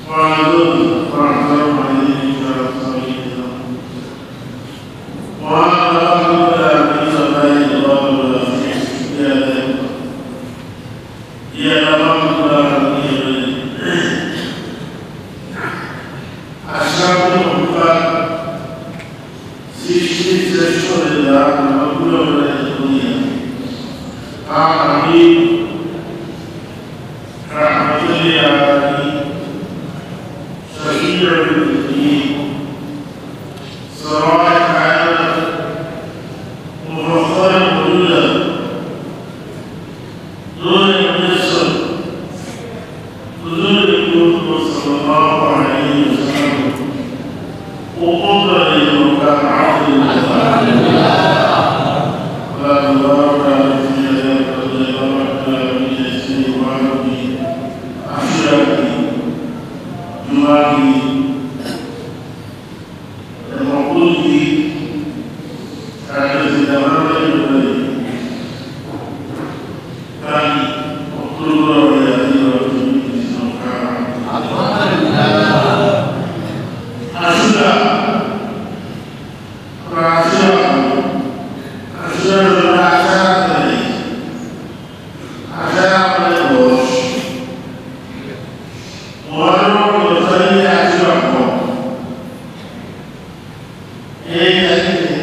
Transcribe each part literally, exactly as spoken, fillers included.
وعلى آله وصحبه وسلم. وعلى آله وصحبه وسلم. يا رب العالمين. أشرف الخلق সৃষ্টির শ্রেষ্ঠ নেতা, রহমতুল্লাহ আলাইহি দুনিয়া। তার হাবিব, রহমতুল্লিল আলামিন, শফিউল মুজনিবিন, সিরাজে কায়নাত, মুফাখখিরে মওজুদাত, নূরে মুজাসসাম, হুজুর আকরাম সাল্লাল্লাহু আলাইহি ওয়াসাল্লাম, উম্মত আলী মুখতার আব্দুল্লাহ, আলহামদুলিল্লাহ। আল্লাহ তাবারাকা ওয়া তাআলা ফি আইয়ামিল আশুরা কি, জুমা কি, এই তারিখে,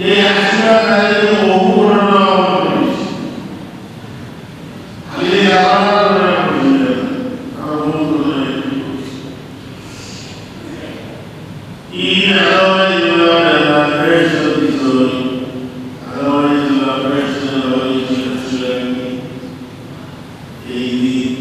এই আশুরা তারিখে বহু ঘটনা ঘটেছে। খালি আমার ঘটনা ঘটেছে না, আরো বহু ঘটনা ঘটেছে। এই আদালতে ইমাম আল্লাহ বেশ সত্যি সত্যি। আদালতে ইমাম বেশ সত্যি। এই দিন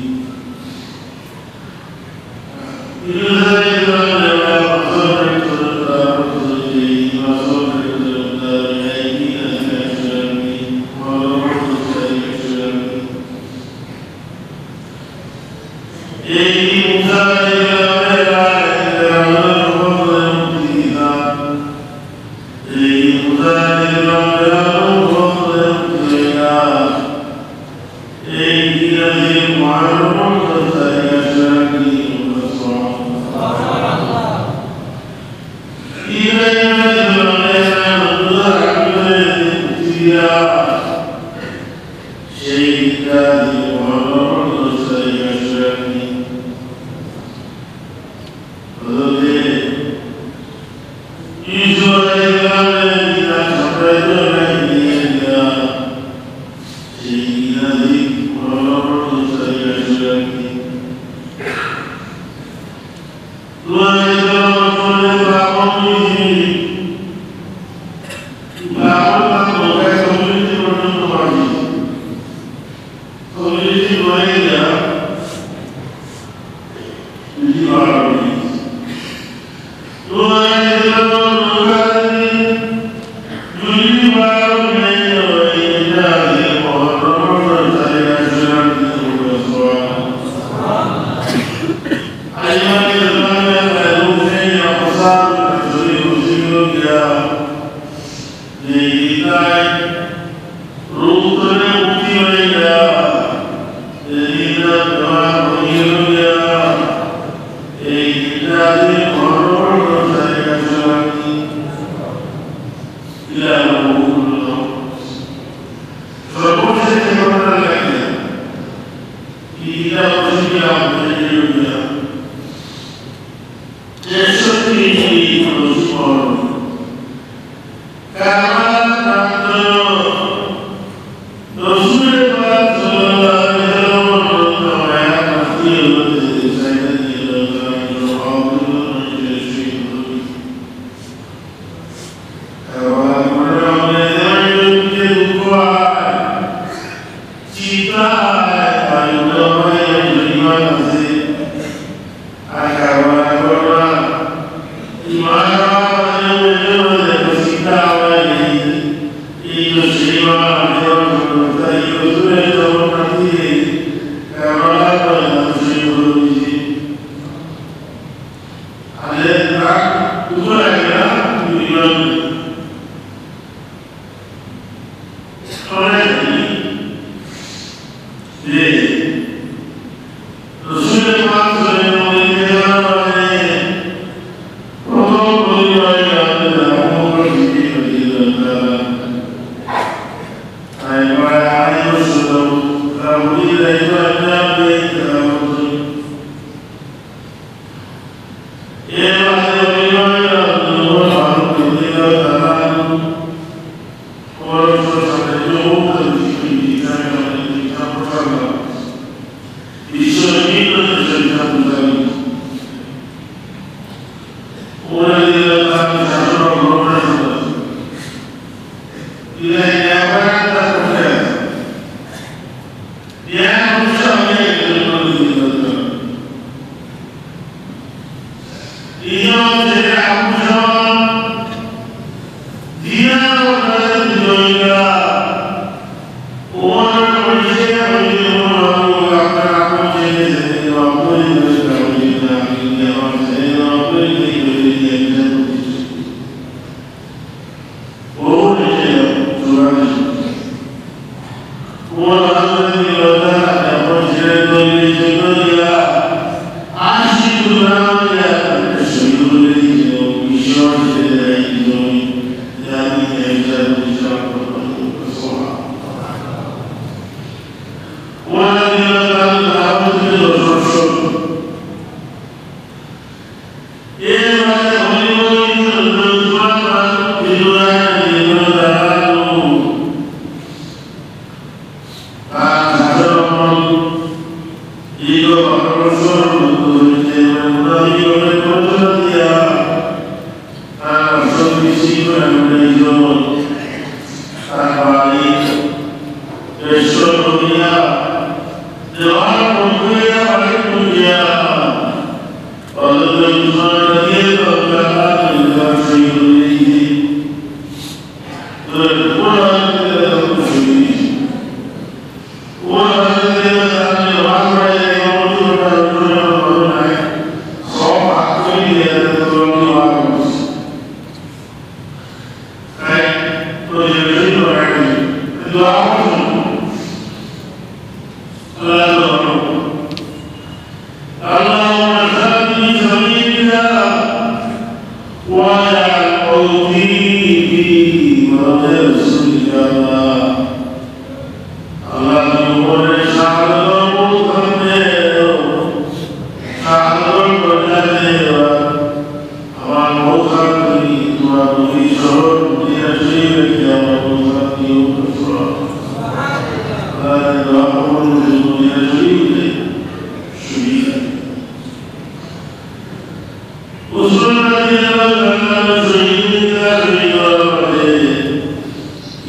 রসুল পাক সাল্লাল্লাহু আলাইহি ওয়াসাল্লাম প্রথম পরিবারে আবু বকর সিদ্দিক রাদিয়াল্লাহু তাআলা আনহু। তাই প্রায় আড়াই বছর তাবুতে দায়িত্ব পালন করতেন। এর মাঝে পরিবারে আবু বকর ফারুক রাদিয়াল্লাহু তাআলা আনহু পরস্পর সাথে যোগ করেছি, ইসলামের মধ্যে ইসলাম প্রচার করা, বিশ্বের বিভিন্ন দেশে ইসলাম প্রচার হয়েছে। ওরা যে তার শাসন ও গ্রহণের মতো, এরা এবার তার পক্ষে আছে। এরা মানুষ আমি একজন করে দিতে পারতাম। এই জন্য ছেলে আবু সালাম দিনার ওপরে জয়ীরা ওমর পরিচয় হইতে ওমর বাবু আপনার আপন ছেলে ছেলে বাবু হইতে আমার ছেলে বাবু হইতে ও হইতে সুরানি ওমর রাদিয়াল্লাহু তাআলা আনহু ছিলেন নবীর জন্য দিয়া আশি টুকরা দিয়া শহীদ হয়ে গেছিল। ঈশ্বর ছেড়ে দেয় এই জমি, জানি এই বিচার বিচার করতে। ওমর রাদিয়াল্লাহু তাআলা আনহু ছিলেন দশ বছর। এর মাঝে খলিফা ইবনে উসমান রাদিয়াল্লাহু তাআলা আনহু তার হাজার আমল দীর্ঘ বারো বছর মধ্যে হইতে মুনাফিক হয়ে পরিচয় দিয়া তার সঙ্গে জীবন আমরা এই জন্য তার বাড়ি বেশ করিয়া দেওয়ার মুখে বাড়ি ঢুকিয়া اللهم ارزقني في سبيل الله واجعل موتي في موضع صدق الله. আল্লাহ, তুমি বলে শাহাদত মৌত করতে, শাহাদত করতে আমার মৌত তুমি তোমার নবী শহর মদিনা শরীফে কি আমার মৌত দিও। আল্লাহ, দোয়া কবুল করুন, মদিনা শরীফে শহীদ। উসমান রাদিয়াল্লাহু তাআলা আনহু শহীদ হয়ে গেলেন, শহীদ হওয়ার পরে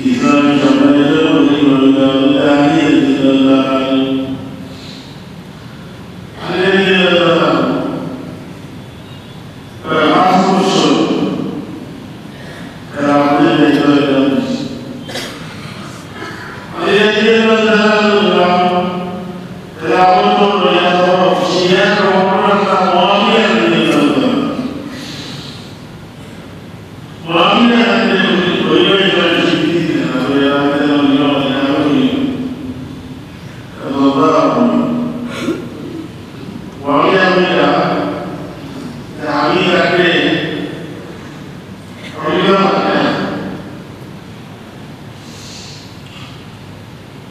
ইসলামী সাম্রাজ্য গঠিত হলো। আলী রাদিয়াল্লাহু তাআলা আনহু, আলী রাদিয়াল্লাহু তাআলা আনহু প্রায় পাঁচ বছর খেলাফতের দায়িত্ব পালন করেছেন। আলী রাদিয়াল্লাহু তাআলা আনহু খেলাফত লইয়া তখন সিরিয়ার গভর্নর ছিলেন মুআবিয়া রাদিয়াল্লাহু তাআলা আনহু। মুআবিয়া রাদিয়াল্লাহু তাআলা আনহু ওই ওই জনের স্বীকৃতি দিলেন, আর ওই রাতে আমি অনেক আগে হই। মুআবিয়া রাদিয়াল্লাহু তাআলা আনহু যে আমি তাকে খলিফা বানাই।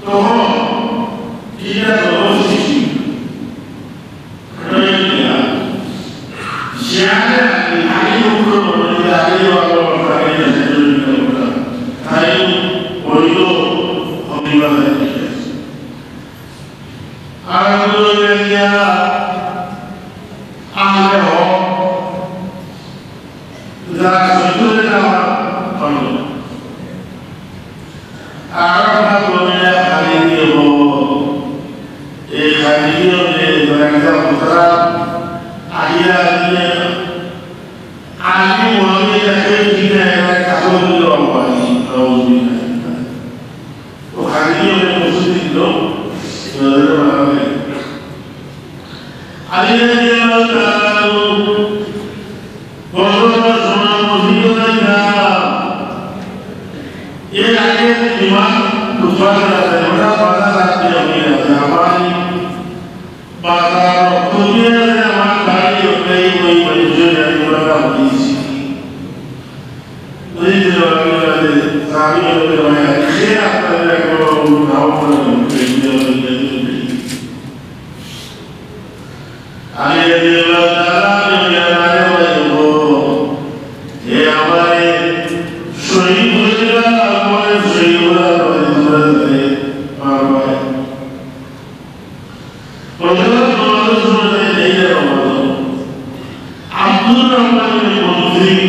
তখন এটা তখন সৃষ্টি। এটা কি না? শিয়ারে আলী মুখর বলে যে আলী বাবা তাকে সেজন্য করতা। তাই বৈধ খলিফা হয়ে গেছে। আর দুনিয়া আহলে হক যারা সৈয়দে জামাত হল, আর আমরা বলে খালি দিয়ে হল, এই খালি দিয়ে হলে একটা কথা আহিয়া দিয়ে আলী মহাবীর তাকে ঠিক না এরা কাপড় দিয়ে অপমানি, নাউজুবিল্লাহ। ও খালি দিয়ে হলে মসজিদ দিল, নজরে মারা গেল। আলী রাদিয়াল্লাহু তাআলা আনহু বছর বছর মসজিদে যাইতা। এর আগে ইমাম কুফার রাজা, ওরা বাধা রাখতে হবে, আবার হযরত মুআজ রাদিয়াল্লাহু আনহু, আব্দুর রহমান ইবনে মুলজিম,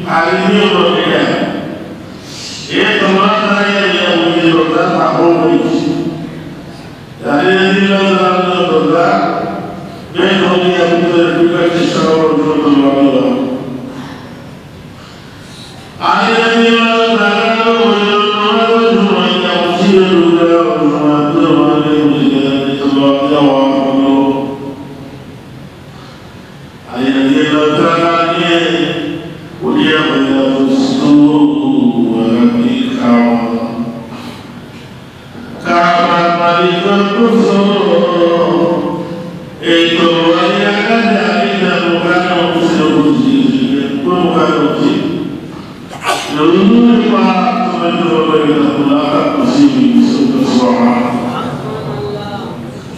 আলিমে বললেন, এ তোমরা দাঁড়িয়ে দাঁড়িয়ে মুলজিম বলতা, পাগল হয়েছে। দাঁড়িয়ে দাঁড়িয়ে বলতা, বলতা, বের হয়ে আপনি ঢুকার চেষ্টা করো, বলতে লাগলো। আলী রাদিয়াল্লাহু তাআলা আনহু বললেন, "তোমরা তো জুমাইয়া মসজিদে ঢুকলে, জুমাতে তোমাদের মসজিদে যাবে, তোমরা যাওয়া হলো।" আলী রাদিয়াল্লাহু তাআলা আনহু উঠিয়া বললেন, "ফুজতু ওয়া রাব্বিল কাবা।" কাবার মালিকের কসম, এই তরবারি আঘাতে আমি তার মুখে নবসে বুঝি, কোন মুখে নবসে? নবী পাক সাল্লাল্লাহু আলাইহি ওয়াসাল্লাম মুলাকাত নসিব হয়েছে, সুবহানাল্লাহ।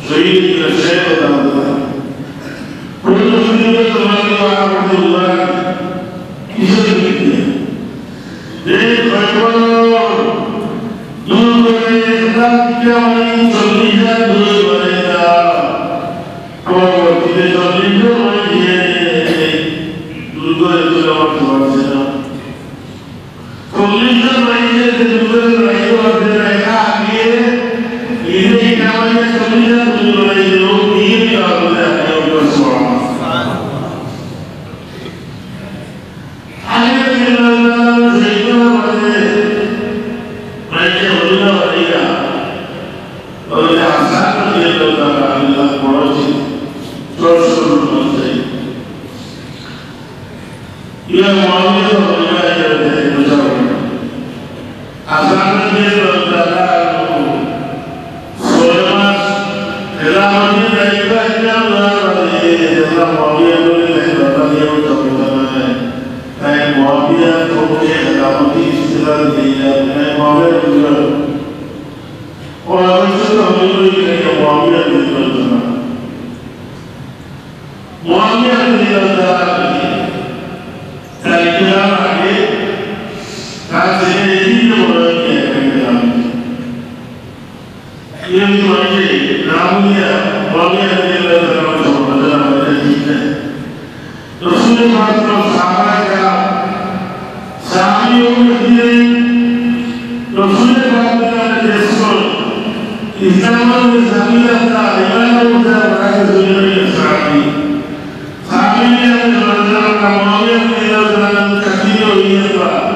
শহীদ হয়ে শেখ হয়ে যাবে। কোন নবী তোমাকে ওয়াহদুল্লাহ কিসের ভিত্তিতে? যে খয়বর দূর করে ইসলাম শিক্ষা মানে চল্লিশ হাজার দূর করে দেওয়া। পরবর্তীতে চল্লিশ জন হয়ে গিয়ে দূর করে তুলে আমার তোমার ছিল। চল্লিশ জন হয়ে গিয়ে যে দূর করে রাখতে পারছে না, এটা আগে নিজে এটা আমাকে চল্লিশ হাজার দূর করে দিল, নিজে নিয়ে আমাদের আগে ওপর সওয়াল। আলী রাদিয়াল্লাহু তাআলা আনহু সেই সময় বলে, মানে, যে হলো না, হলো না। বলে, হাসান রাদিয়াল্লাহু তাআলা আনহু বড় ছিল, দশ জন মানুষ। ইমাম মুআবিয়া তো হলো না, এটা দেখে বুঝা হলো। আসামে যে দলদাতা ছয় মাস খেলাফতি দায়িত্ব নিলাম না, তাহলে মুআবিয়া বলে তাই দলদাতা দিয়ে উঠতে পারবে না। তাই মুআবিয়া তোকে খেলাফতি ইস্তেলাল দিয়ে যাবে, তাই মুআবিয়া বলল, "ও, আমি তো হইল, মুআবিয়া দিয়ে বলতো না।" মুআবিয়া রাদিয়াল্লাহু তাআলা আনহু তার ইন্তেকাল আগে তার ছেলে এজিদ বড় হয়ে গিয়ে একটা ইন্তেকাল হয়েছে। এই হচ্ছে নাম দিয়া মুআবিয়া রাদিয়াল্লাহু তাআলা আনহু সম্পর্কে জানা যায় যে রসুল পাক সাহাবায়ে কেরাম সাহাবী ও মুহাজিরিন রসুল পাক তাআলা দেশগণ ইসলামের সাহাবী রাস্তা ইমান ও তার রাখে দুনিয়ার সাহাবী। সাহাবী রাদিয়াল্লাহু তাআলা আনহু মুআবিয়া রাদিয়াল্লাহু তাআলা আনহু কাছে নিয়ে হইয়া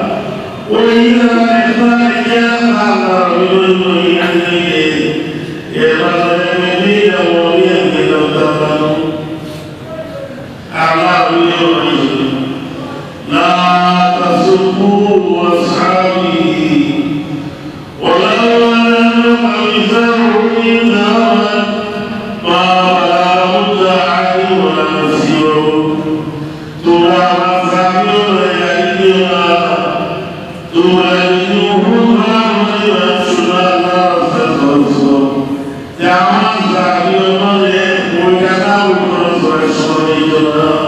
ওই ইমান একবার এগিয়ে আসা আল্লাহ রবিউল মহিন আনবে। এবার মহিন মুআবিয়া রাদিয়াল্লাহু তাআলা আনহু আল্লাহ বলে, "লা তাসুব্বু আসহাবি, ওয়ালাউ আনা মিসলা উহুদিন যাহাবান, মা বালাগা মুদ্দা আহাদিহিম ওয়ালা নাসীবাহু।" তোমরা আমার সাহাবীদের গালি দিও না। তোমরা যদি উহুদ পাহাড় পরিমাণ সোনা আল্লাহর রাস্তায় খরচ করো, যে আমার সাহাবী অন্যদের ওই টাকা ওই খরচ করার সময় দিত না।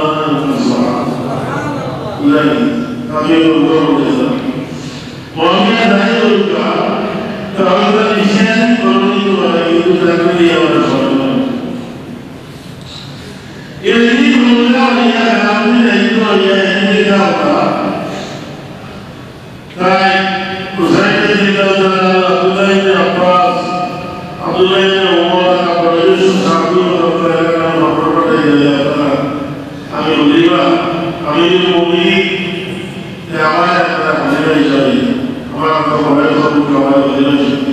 আমি বলবো বলে না। মমিয়া নাই বলবা, তাহলে তো নিশানি করো দিত পারে, কিন্তু তাকে দিয়ে আমরা সমাধান। এই মহিলা হইয়া, গান্ধী দায়িত্ব হইয়া, এদিকে যাওয়া। তাই হুসাইন রাদিয়াল্লাহু তাআলা আনহু, আব্দুল্লাহ ইবনে আব্বাস, আব্দুল্লাহ ইবনে ওমর, আব্দুল্লাহ ইবনে সাদ রাদিয়াল্লাহু তাআলা আনহু ঘটনা পাঠাই দিলেন, আপনারা, আমি খলিফা, আমিরুল মুমিনিন, যে আমার একটা খলিফা হিসাবে, আমার একটা বয়স হবে, আমার খলিফা হিসাবে।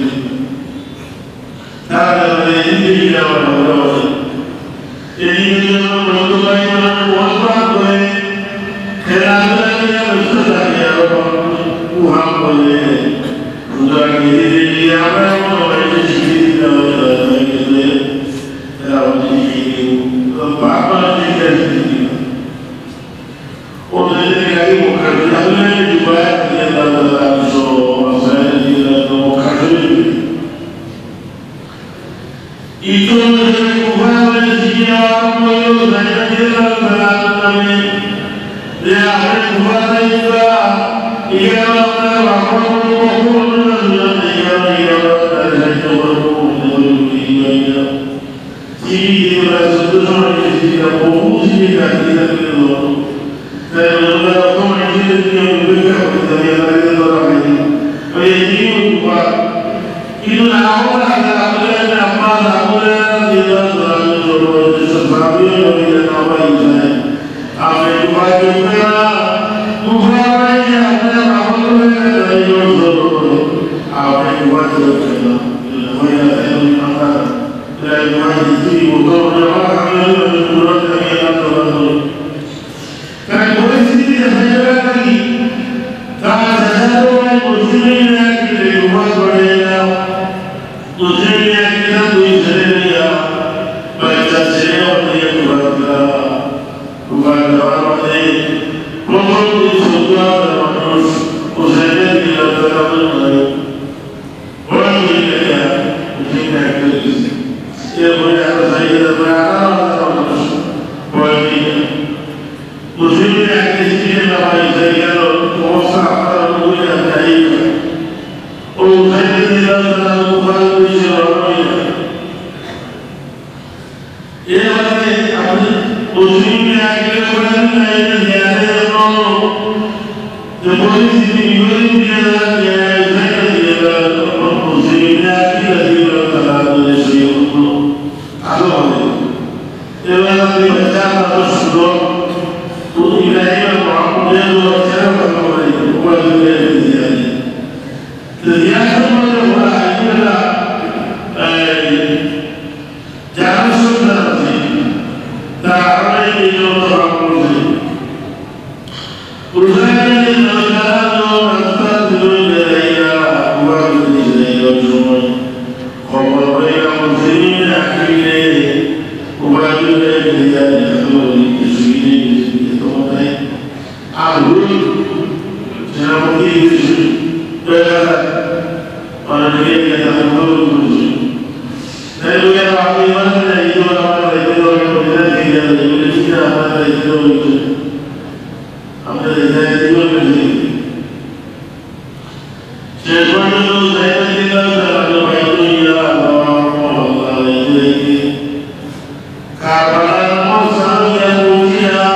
তার কারণে এই দিকে গিয়ে আমার ঝগড়া হয়। এই দিকে গিয়ে আমার বন্ধু ভাই ওনার মন খারাপ করে, খেলাধুলা নিয়ে ব্যস্ত থাকে, আরো উহাম করে। সুতরাং এই দিকে গিয়ে আমরা এমন বাড়িতে শিখিয়ে দিতে হবে, তারা তাই গেলে, তারা আমাদের শিখিয়ে দিব। এবং বারবার চেষ্টা শিখিয়ে দিব। ও যদি গাড়ি মক্কা দিয়ে আসলে দুবাই দিয়ে তারা তারা সহ মাসায় দিয়ে তারা মক্কা শরীফ। ইতোমধ্যে কুফা মসজিদে আরম্ভ হইল, জায়গা দিয়ে তারা তারা নামে যে আপনি কুফা যাইবা, এখানে আপনার বাবা মা বন্ধু বান্ধব আছে, এখানে, এখানে আপনার সাহায্য করবো, মনে করি, বুঝি পাই না। এই যে আমরা চোদ্দ সময় গেছি, এটা বহু জিনিস বাকি থাকবে। তাই আমরা অত মানুষের দিকে অপেক্ষা করতে হবে, তাদের ধরা হয়নি। ওই একদিন উপহার। কিন্তু না হওয়ার আগে আমাদের আব্বা, আমাদের দিদার ধরা হয়নি, ছোট হয়েছে, সব ভাবিয়ে ভাবিয়ে না পাই যায়। আপনি উপহার করবেন না, উপহার হয়ে গিয়ে আপনার আমল হয়ে গেছে, এই জন্য আপনি উপহার করবেন না। ওই রাতে ওই মাথা তাই পরিস্থিতি দেখা যায় কি? তার চাচাতো ভাই মুসলিম মিয়াকে লেখা পড়ে না। মুসলিম মিয়াকে দুই ছেলে নিয়ে বাচ্চা ছেলে নিয়ে কুবাইলা। কুবাইলা মানে প্রথম দিন সত্তর হাজার মানুষ হুসাইনের দিকে তারা নাই। বড় হয়ে গেছে, মুসলিম মিয়া একটা দিয়েছে। এরপরে আরো চাই হাজার, প্রায় আঠারো হাজার মানুষ বড় হয়ে গেছে। মুসলিম মিয়া একটা দিয়েছে, না ভাই, হয়ে গেল, অবস্থা আপনারা বুঝে যান, যাই হোক। ও হুসাইন রাদিয়াল্লাহু তাআলা আনহু বড় হয়ে গেছে। এর মানে আপনি মুসলিম মিয়া একটা করে দিন, না, এটা জিহাদের জন্য যে পরিস্থিতি বিপরীত দিয়ে যাচ্ছে, সেটা দিয়ে যাচ্ছে, মুসলিম মিয়া একটা দিয়ে যাচ্ছে, তারা যদি সেই হতো, আরো ভালো হতো। এবার আপনি বাচ্চা আপনার সুযোগ, তো ইব্রাহিম আর মোহাম্মদের বাচ্চারা ভালো করে, ওরা যদি দিয়ে যায়। তো জিহাদের মধ্যে ওরা আইডিয়াটা, এই, যারা সন্তান আছে, তারা আরো এই জন্য ভাব করছে। উজাইর রাদিয়াল্লাহু তাআলা আনহু রাস্তা দিয়ে যাইয়া, উবাই দিয়ে যাইয়া, ওই সময় খবর পাইলাম, মুসলিম আখিরে, উবাই দিয়ে যাইয়া, এত বড় কিছু নেই, এত কোথায়? আর ভুল, সেনাপতি কিছু, অনেকে এত ভুল করছে। তাই বলে, আপনি ইমান করে এই যে আমরা দায়িত্ব দেওয়া হয়েছে, ঠিক আছে, এগুলো ঠিক আছে, আপনার দায়িত্ব দেওয়া হয়েছে। আপনার দায়িত্ব দেওয়া হয়েছে। শেষ পর্যন্ত হুসাইন রাদিয়াল্লাহু তাআলা আনহু বাইরে হইয়া আল্লাহ, আল্লাহ, এই যে, এই যে, কারবালার ময়দানে গিয়া পৌঁছিয়া,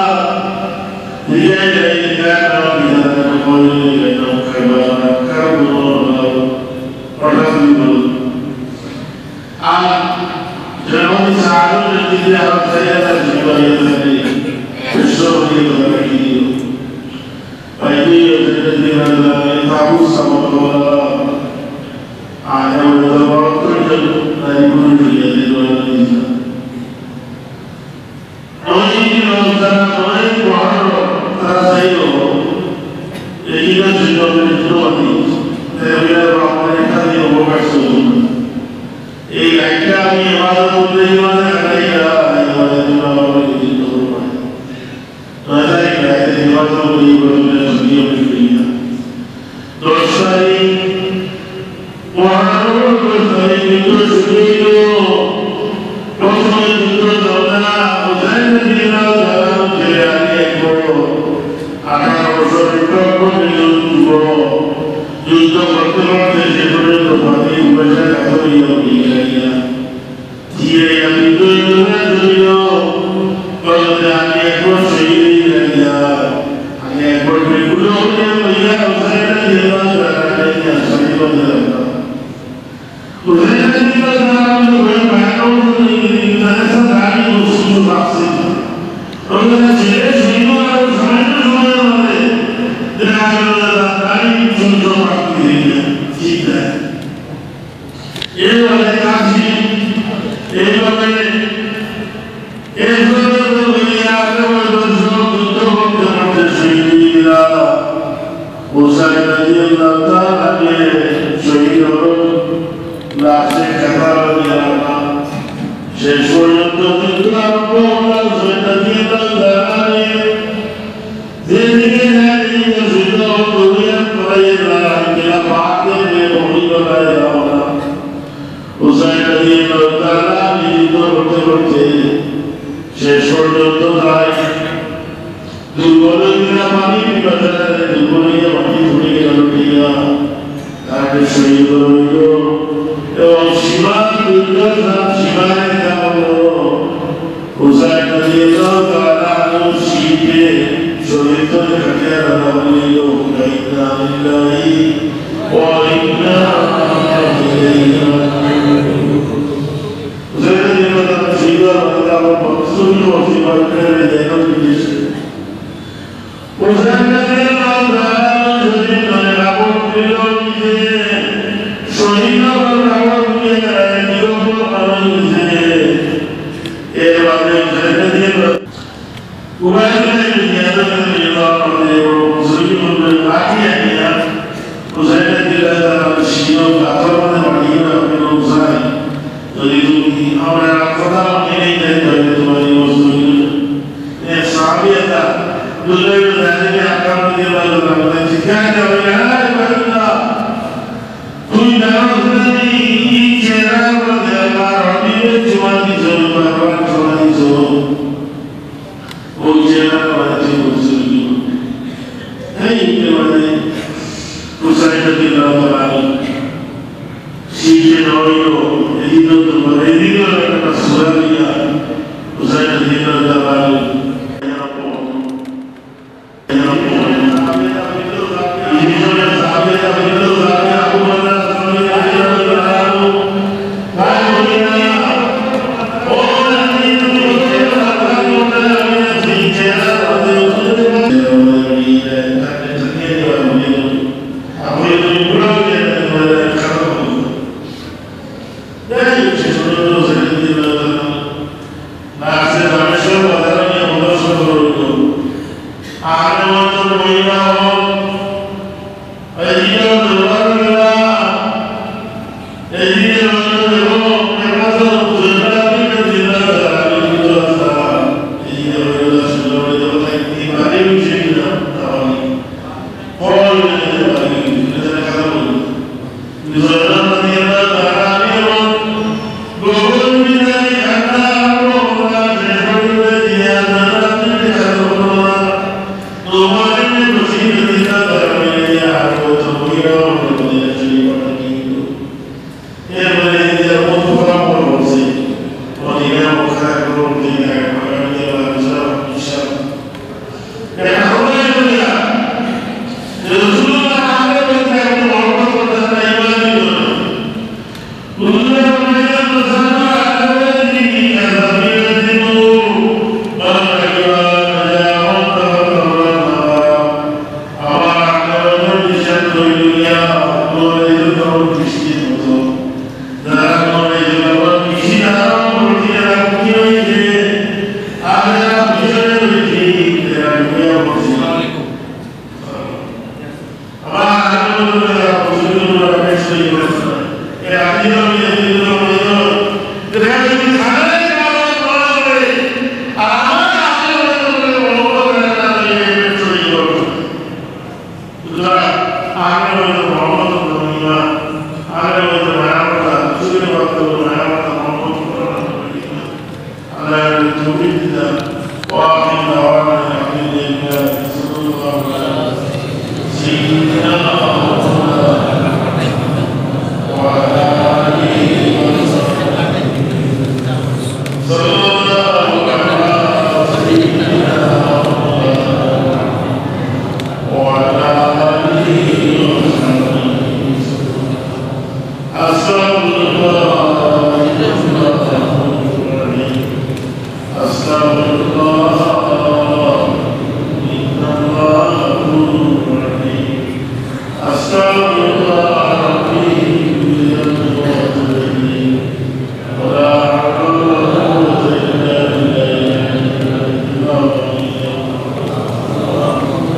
নিজে নিজে কারবালা, নিজে নিজে কারবালা, কারবালা, আর যেমন সাহাবী ব্যক্তিদের আরো চাই, আল্লাহ জীবনে থাকে, বিশ্বনবী ধর্মে গিয়ে। ভাই, তুই ওদের দিন আল্লাহ, তাবু সামনে বলা, আর আমাদের বড় প্রয়োজন, তাই বলে দিয়ে দিল আল্লাহ। অনেক দিন তারা অনেক মহান তারা চাইল, এই দিনের জন্য আমি ধন্যবাদ দিই। তাই আমি আর আমার এখানে অবকাশ করব না। এই লাইনটা আমি এবার বলতে জীবনে হারাই না, এই জীবনে তুমি আমাকে দিতে পারবো না। নয় তারিখ রাতে নির্বাচন করি, বলে, বলে, ছুটি হবে, ছুটি না। দশ তারিখ, মহানগর দশ তারিখ যুদ্ধ শুরু হইল। প্রথমে যুদ্ধ চলতা, হুসাইন রাদিয়াল্লাহু তাআলা আনহু ছেলে আলী আকবর, আঠারো বছর, বিক্রম যুবক, যুদ্ধ করতে করতে শেষ পর্যন্ত ফাতিহ পয়সা কাপড় ইয়া উঠে গেল। জিয়ে আমি দুই দুবার ধরিল, বলতে আমি একবার শহীদ হয়ে গেলাম। আমি একবার বেগুলো হয়ে হইয়া হুসাইন রাদিয়াল্লাহু তাআলা আনহু আসামি করে রাখলাম। হুসাইন রাদিয়াল্লাহু তাআলা আনহু বলেন, "ভাই, আমার জন্য এই ইন্টারন্যাশনাল গাড়ি খুব সুন্দর লাগছে।" ওখানে ছেলে সৈন্য আরো সামান্য সময়ের মধ্যে দেখা গেল যে তার গাড়ি সুন্দর পাঠিয়ে দিয়ে গেল। ঠিক আছে। এইভাবে কাশি, এইভাবে, এইভাবে বলিয়া আঠারো বছর যুদ্ধ করতে করতে শহীদ হইলা। হুসাইন রাদিয়াল্লাহু তাআলা আনহু শহীদ হল, লাশে কাফন দিয়া রাখা। শেষ পর্যন্ত যুদ্ধ আরম্ভ হল, হুসাইন রাদিয়াল্লাহু তাআলা আনহু যেদিকে যায়, এদিকে যুদ্ধ, দুনিয়া পড়ে যায়, এরা বাদ দিয়ে ভূমি বানায় রওনা। হুসাইন রাদিয়াল্লাহু তাআলা আনহু যুদ্ধ করতে করতে শেষ পর্যন্ত যায়। দুর্বল হয়ে গেল, পানি পিপাসায় দুর্বল হয়ে মাটি পড়ে গেল, ঠিক না? তাকে শহীদ করা হইল। এবং সীমার যুদ্ধ, সীমায় দেখা হলো। হুসাইন রাদিয়াল্লাহু তাআলা আনহু শহীদ হয়ে কাপড় খুলে দিছে, শহীদ হওয়ার কাপড় খুলে দিছে। এর বাদে হুসাইন রাদিয়াল্লাহু উবাইদুল্লাহ ইবনে জিয়াদ রাদিয়াল্লাহু আনহু মুসলিম বললেন, "লাঠি আনিয়া হুসাইন রাদিয়াল্লাহু তাআলা আনহু সিনো পাথর মানে মারিয়া আপনি হুসাইন, যদি তুমি আমরা কথা মেনে যাই, তাহলে তোমার এই বস্তু।" এক সাহাবী এটা দুজনের জানিয়ে আক্রমণ দিয়ে বললেন, "ঠিক আছে, আমি না, না, না, না। তুই জানো না, এই চেহারা মধ্যে আমার হাবিবের চুমা দিছো, বারবার চুমা দিছো।" ওই চেহারা মানে তুই বলছিস কি? এই যে মানে হুসাইন রাদিয়াল্লাহু তাআলা আনহু, শিখে নইল, এদিনও তোমার, এদিনও একটা সুরা দিয়া হুসাইন রাদিয়াল্লাহু তাআলা আনহু। وآخر دعوانا أن الحمد لله. صلى الله عليه وسلم. صلى الله على سيدنا محمد وعلى آله وصحبه وسلم. أستغفر الله. أستغفر الله. إن الله غفور رحيم. أستغفر الله ربي من ذنبي وأتوب إليه. ولا حول ولا قوة إلا بالله العلي العظيم.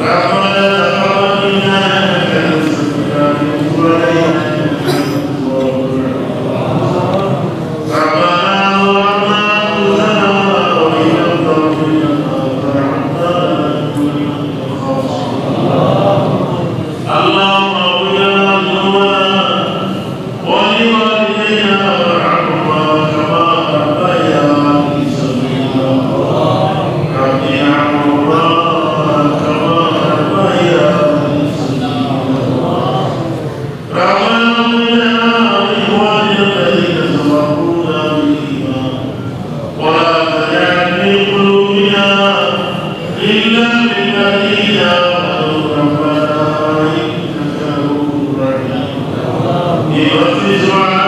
ربنا تقبل منا إنك أنت السميع العليم وتب علينا إنك أنت التواب الرحيم. ربنا ظلمنا أنفسنا وإن لم تغفر لنا وترحمنا لنكونن من الخاسرين. اللهم اغفر لنا ذنوبنا ولوالدينا وارحمهما كما ربياني صغيرا. رب ارحمهما كما ربياني صغيرا. ربنا اغفر لنا ولإخواننا الذين سبقونا بالإيمان ولا تجعل في قلوبنا غلا للذين آمنوا ربنا إنك رؤوف رحيم. يوسوس على